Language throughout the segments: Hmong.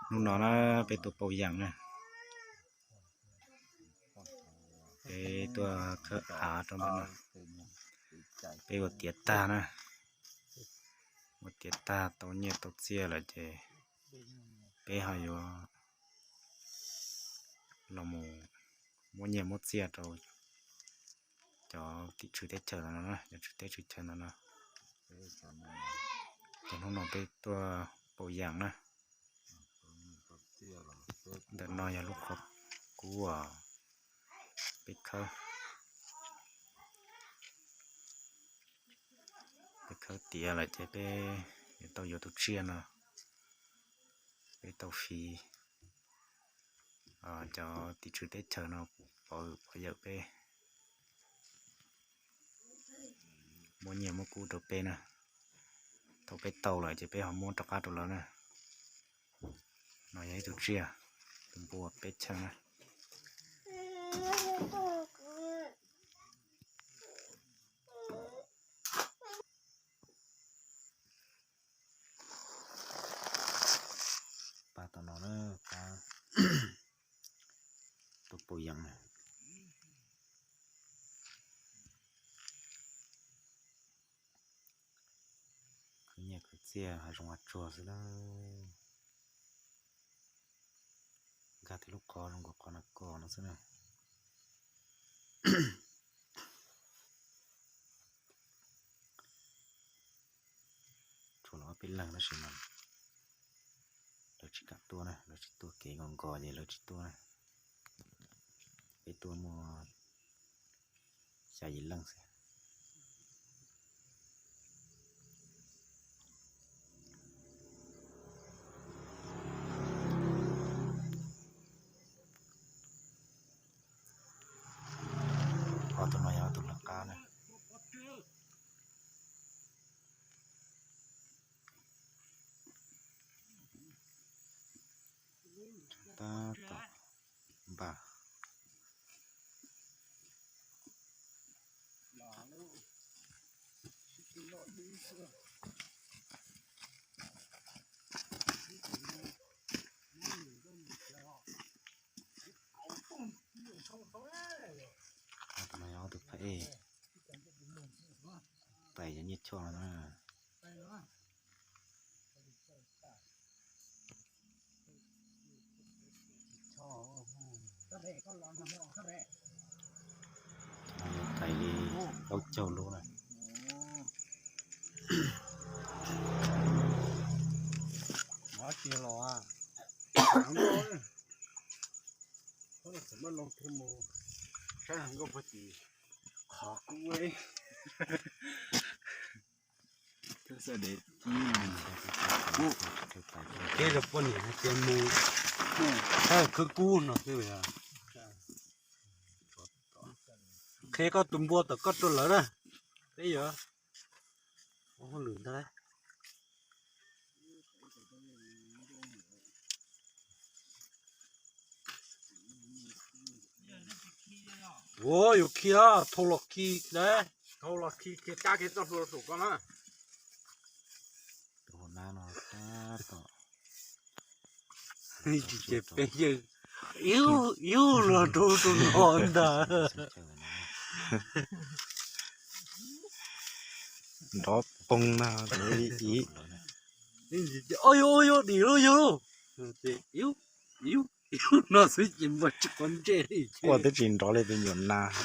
Hnub no na, peb tuaj pauj yeem na, peb tuaj khawb av rau ntawm no, peb ua tiav tag na, ua tiav tag tau nyiaj tau txiaj lawm ces peb ho yuav los mus muab nyiaj muab txiaj rau cov tim tswv teb chaws ntawm no, cov tswv teb tswv chaw ntawm no. Ces hnub no peb tuaj pauj yeem na. Ntawm no yog lub qhov kub uas peb khawb, peb khawb tiav lawm ces peb yuav tau yuav tus tsiaj no, peb tau fiv cov tim tswv teb chaws no pov pov yawm peb, muab nyiaj muab kub rau peb na. Thaum peb tau lawm ces peb ho muab rov qab rau lawv na. No yog ib tug tsiaj, tus npua peb cheej na. Pab tom no na, pab tuaj pauj yeem na. Khwv nyiaj khwv txiaj hav zoov hav tsuag xwb na. Nkag tib lub qhov zoo nkaus qhov no ko no xwb na. Tsuas los ob peb leeg tab sis mas lawv tsis kam tuaj na, lawv tsis tuaj, kev nkos nkos ces lawv tsis tuaj na. Peb tuaj muaj xya yim leej xwb. Ob tug no yog ob tug lawv qab na. Tab tom npaj. Ob tug no yog ob tug phab ej, tais cov nyiaj choj no na. Tais li plaub caug lub na. Saib nkauj puag tim qhov kub. Qhia rau poj niam hais tias mus saib khawb kub no xwb. Qhia koj tus npua tom koj rau lawv na. Peb yuav ua hauj lwm ntag. Ua yus khi, thau los khi, thau los khi, khi kab khi txoj hlua rau saum koj na. Tus hau nab no tab tom tsis ces peb yeej ib ib los rau tus no ntag. Nrov poo na, ib ib. Ua yus, ua yus, dim lauj yus. Ib ib no xwb ces npaj tsis quav ntsej li. Ua twb tsis nrov li tus nyuam nas.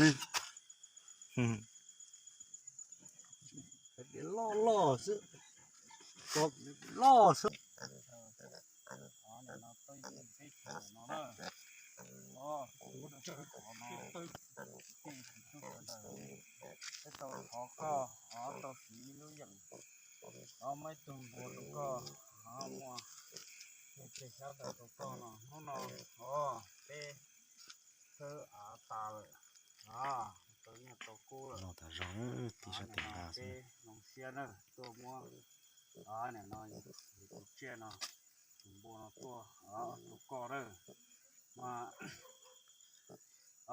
Loj loj xwb, loj xwb. Peb tau thov koj, o, tau siv ib lub yeem, o, muaj ib tug npua rau koj, o, muaj tes xyab ntawv rau koj no, hnub no, o, peb khawb av tas lawm, o, tau nyiaj tau kub lawm, tib sab tes nqa xwb, zoo siab na tuaj muab, o, nim no yus tus tsiaj no, tus npua no tuaj, o, rau koj lawm. Mas,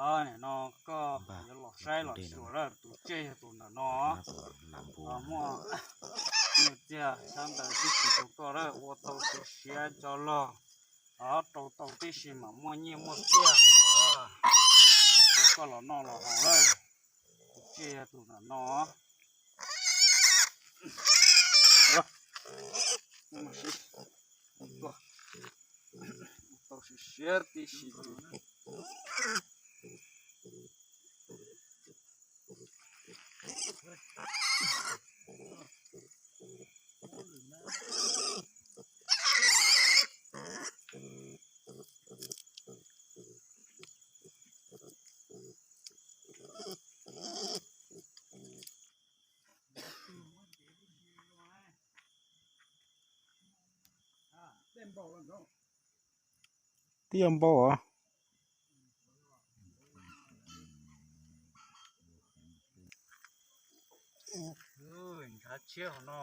o, nim no koj yuav los saib los xyuas lawm, tus tsiaj yog tus ntawm no, o, muaj nyiaj txiag xyab ntawv tib si rau koj lawm, ua tau siav siav nco log, Rau tau tib si mas muaj nyiaj muaj txiaj. Hu koj los noj los haus lawm. Tus tsiaj yog tus no no. Tau siav siav tib si. Twb yog npau os. Ntshav tshiab hov no.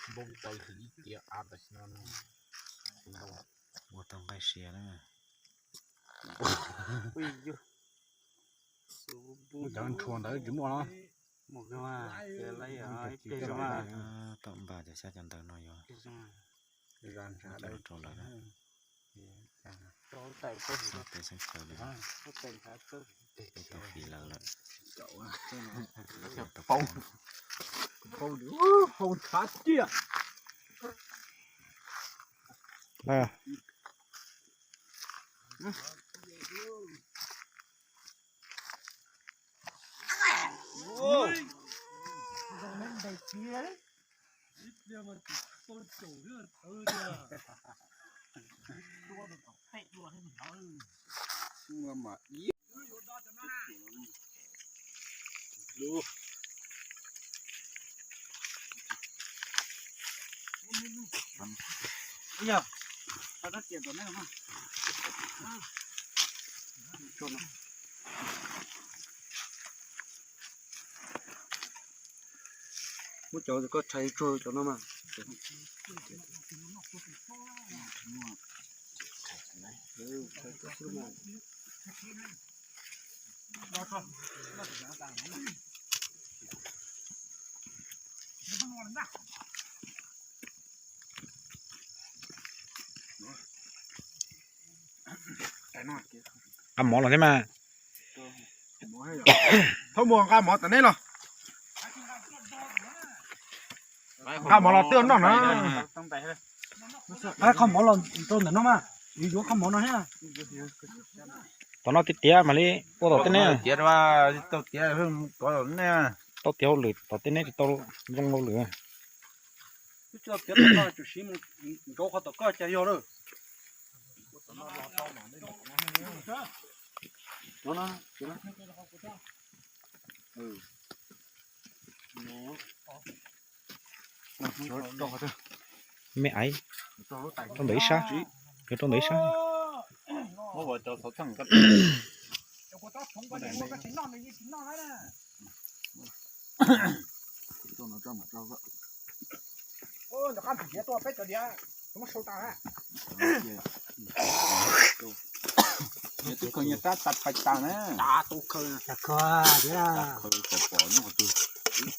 Npau taws ib tiav av tam sim no. Ua tau nqaij sia na. Cov ntshua ntawd tsis muaj los. Tau npaj cov xyab cov ntawv no yuav rau lawv. Xyab tes xyab chaw li. Peb tau fis lawv lawm. Hau ntshav tiag. Muab cov koj tshais tsuag cov no mas. Nqa mov los thiab mas. Thaub Muas nqa mov tom nej los. Nqa mov los twb noj na. Qhov mov los rau ntawm no mas, yuav yuav qhov mov no thiab. Tom no tiav tiav mam li ua tom tej neb. Tiav, tau tiav, kov tom nej. Tau tiav hauj lwm tom tej neb tsis tau zoo hauj lwm. Twb tsis tau tiav tom no, tsuas siv mus nrauv qhov tom koj cas yog lawm. Me aiv, rau ntawm ib sab, yuav rau ntawm ib sab. Tus khaws nyias rab tas pais tas na. Tas tus khaws, tas khaws, tas khaws pom pom nyob qhov twg.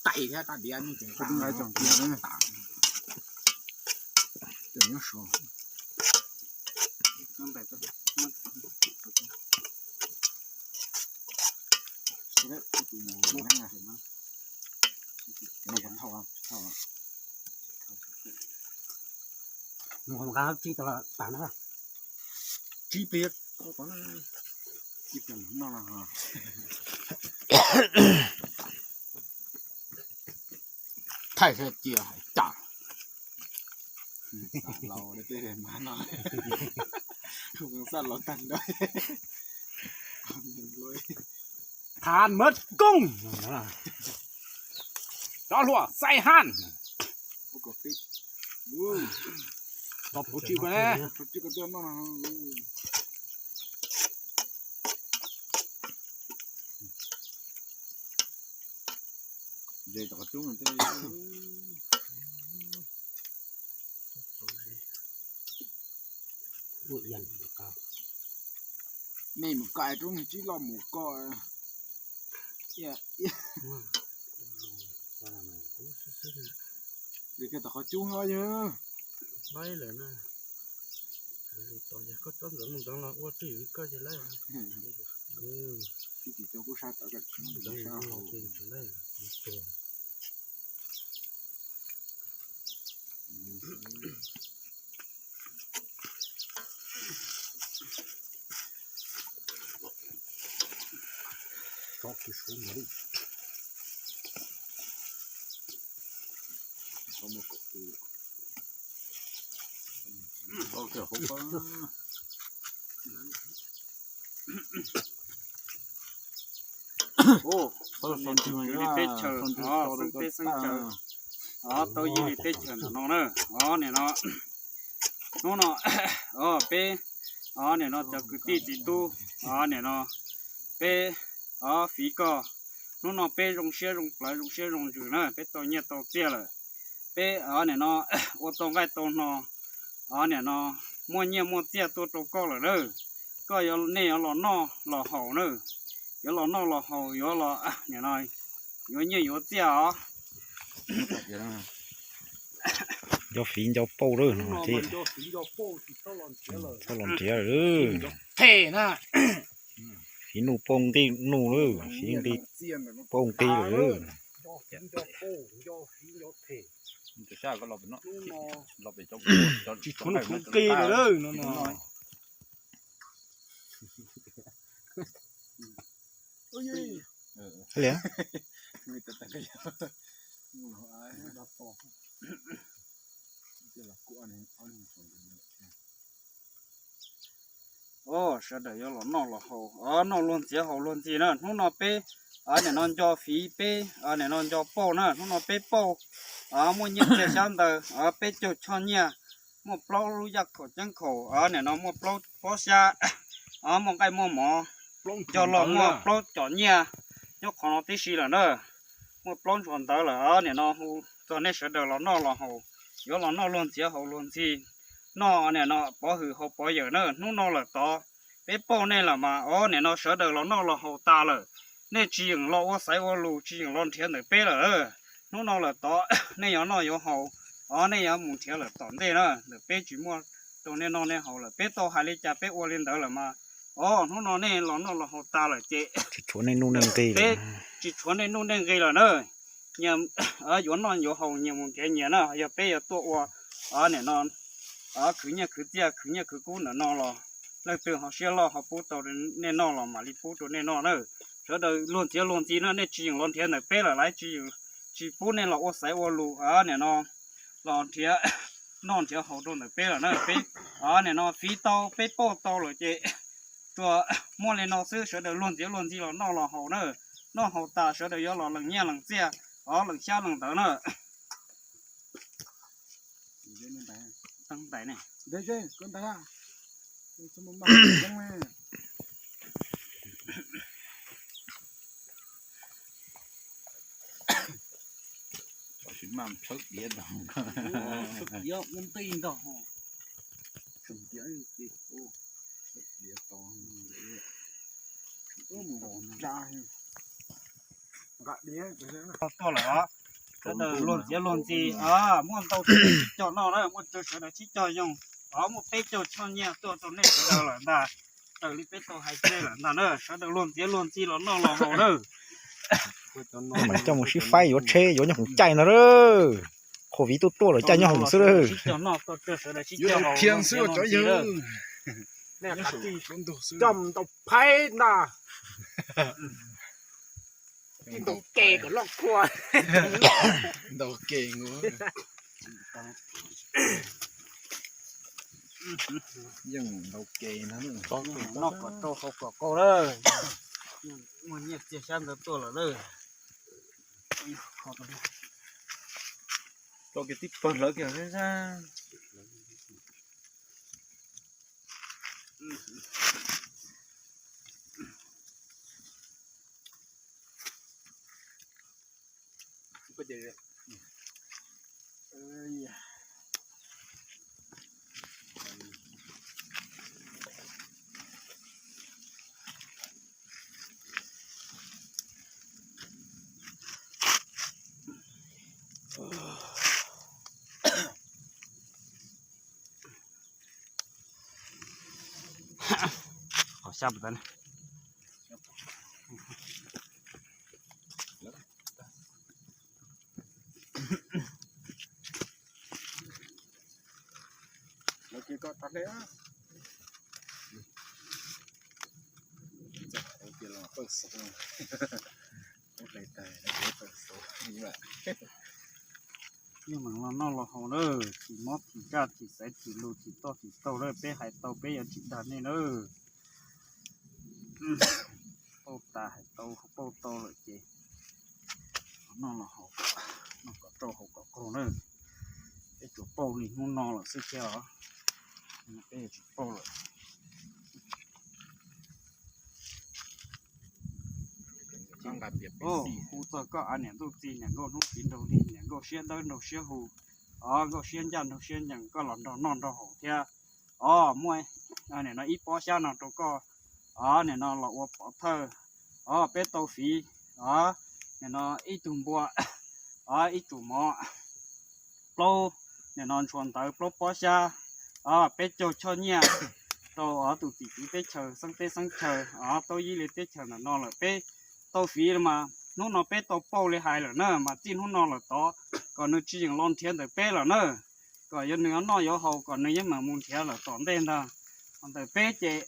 Tais thiab tas diav no tseem tas. Nyob suav. Mus nqa tsib tau tas na. Tsib pliag. Tsib pliag no. Thaij saib cia hais cas. Laus, peb mas no, xaj laus tag nrho. Than mawd koob, cov hluas xaib hab. Tso puv tsi ko ne. Ze tom qhov cub no. Nej mus koj roob tsib loj mus koj. Li kiag tom qhov cub no yog. Laib lawm na. Tos yog koj tsob ntawd mus ntawd los ua twj ywm koj ces laib. Tib tsis tau kuj sab tawv koj tsis ntawd sab hauv. Tsob tsis suav ntawd. Xeeb teb chaws, xeeb teb xeeb chaws, tau yij li teb chaws no na. Nim no, hnub no peb, nim no cov kwv tij txiv tub, nim no peb fiv koj, hnub no peb zoo siab zoo plawv zoo siab zoo ntsws na, peb tau nyiaj tau txiaj lawm. Peb nim no ua tau nqaij tau hno, nim no muaj nyiaj muaj txiaj tuaj rau koj lawm na. Koj yuav, nej yuav los noj los haus na, yuav los noj los haus, yuav los, nim no yuav nyiaj yuav txiaj os. Nco fiv nco pauj lawm no, txhob los nrhiav lawm. Them na. Fiv nuj pauj nqi nuj lawm, fiv nqi pauj nqi lawm. Tsis tshuav nuj tshuav nqi lawm no. Li sawv daws yuav los noj los haus, noj luag ntxiav haus luag ntxi na. Hnub no peb nim no nco fiv, peb nim no nco pauj na. Hnub no peb pauj muaj nyiaj txiag xyab ntawv peb caug choj nyiaj, muaj plaub lub yaj khaum ceeb khaum, nim no muaj plaub pob xyab, muaj nqaij muaj mov, nco los muaj plaub com nyiaj nyob qhov no tib si lawm na. Muaj plaub ntsuag ntawv lawm, nim no hu txog nej sawv daws los noj los haus, yuav los noj luag ntxiav haus luag ntxi, noj nim no pov hwm haus pov yawm na. Hnub no lawm tod peb pauj nej lawm mas, nim no sawv daws los noj los haus tas lawm, nej tsis yeem los ua xaiv ua lus, tsis yeem los nrhiav ntawm peb lawm. Hnub no lawm tod nej yuav noj yuav haus, nej yuav mus nrhiav lawm tom ntej na, ntawm peb tsis muaj rau nej noj nej haus lawm. Peb tau hais li cas peb ua li ntawd lawm mas, hnub no nej los noj los haus tas lawm ces tsis tshuav nej nuj nej nqi lawm na. Nyias yuav noj yuav haus nyias mus nrhiav nyias na. Yog peb yuav tuaj ua nim no khwv nyiaj khwv txiaj khwv nyiaj khwv kub ntawm no los leej twg ho siab loj ho pub tau nej noj los mam li pub rau nej noj na. Sawv daws luag ntxiav luag ntxi na, nej tsis yeem los nrhiav ntawm peb lawm, lawv tsis yeem, tsis pub nej los ua xaiv ua lus nim no los nrhiav noj nrhiav haus rau ntawm peb lawm na. Peb nim no fiv tau peb pauj tau lawm ces tsuas muaj li no xwb, sawv daws luag ntxiav luag ntxi los noj los haus na. Noj haus tas sawv daws yuav los lees nyiaj lees txiaj, lees xyab lees ntawv na. Tuaj lawm os. Sawv daws luag ntxiav luag ntxi, muaj ntau sib cog noj na, muaj rau sawv daws sib cog yoo, muaj peb caug choj nyiaj tuaj rau nej sawv daws lawm ntag. Raws li peb tau hais tseg lawm ntag na, sawv daws luag ntxiav luag ntxi los noj los haus na. Mam coj mus sib faib yuav tsheb yuav nyob hoom caij no lawm. Covid tuaj tuaj lawm caij nyob hoom xwb lawm. Coj mus ntau phaib ntag. Ntau ke kom loj kua. Ntau ke ngu. Yeej ntau ke na. Noj kom rau haus kom qau lawm. Muaj nyiaj txiag xyab ntawv tuaj lawm lawm. Tso kiag tib pawg hlawv kiag. Xya pus tas ne. Yeej meem los noj los haus na, thim mob thim kaj thim xaiv thim lus thim toj thim taug na, peb hais tau peb yuav tsis dag nej na. Pauj tas hais tau pauj tau lawm ces noj los haus, noj kom rau haus kom qaug na. Peb tsuas pauj li hnub no lawm xwb thiab os, peb yuav tsis pauj lawm. Hu txog koj a niam ntuj txi niam nkauj hnub txiv nraug li niam nkauj siab dawb nraug siab hu, os nkauj siab ncaj nraug siab ncees koj los nrog noj nrog haus thiab. Os muaj nim no ib pob xyab no rau koj, os nim no los ua pov thawj, os peb tau fiv, os nim no ib tug npua, os ib tsum mov, plaub nim no ntshua ntawv plaub pob xyab, os peb caug choj nyiaj rau os tus txiv teb chaws xeeb teb xeeb chaw, os tau yib li teb chaws ntawm no lawm peb tau fiv mas hnub no peb tau pauj li hais lawm na mas txij hnub no lawm tod kom nws tsis yeem los nrhiav ntawm peb lawm na, kom yuav nws yuav noj yuav haus kom nws yeej meem mus nrhiav lawm tom ntej ntag. Ntawm peb ces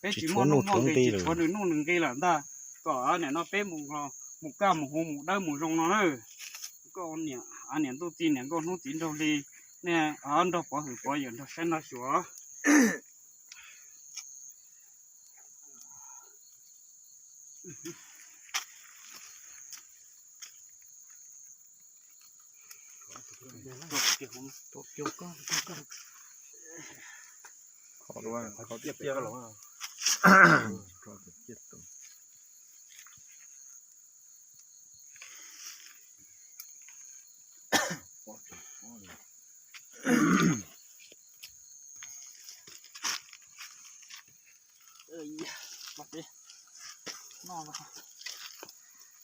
peb tsis muaj nuj muaj nqis tsis tshuav nws nuj nws nqis lawm ntag, kom nim no peb mus kaj mus huv mus dawb mus zoo no na. Koj niam, niam ntuj txi niam nkauj hnub txiv nraug li, nej nrog pov hwm pov yawm nrog saib nrog xyuas.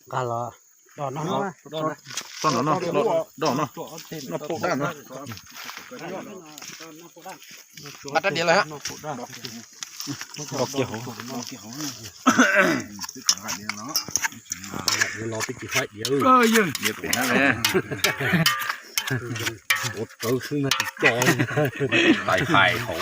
Nqa los do no, do no, do no, nqa rab diav lawm. Do kiag hauv, do kiag hauv. Los twb tsis haib diav, diav pem na. Ua rawv xwb no tsis tso, tais hais hauv.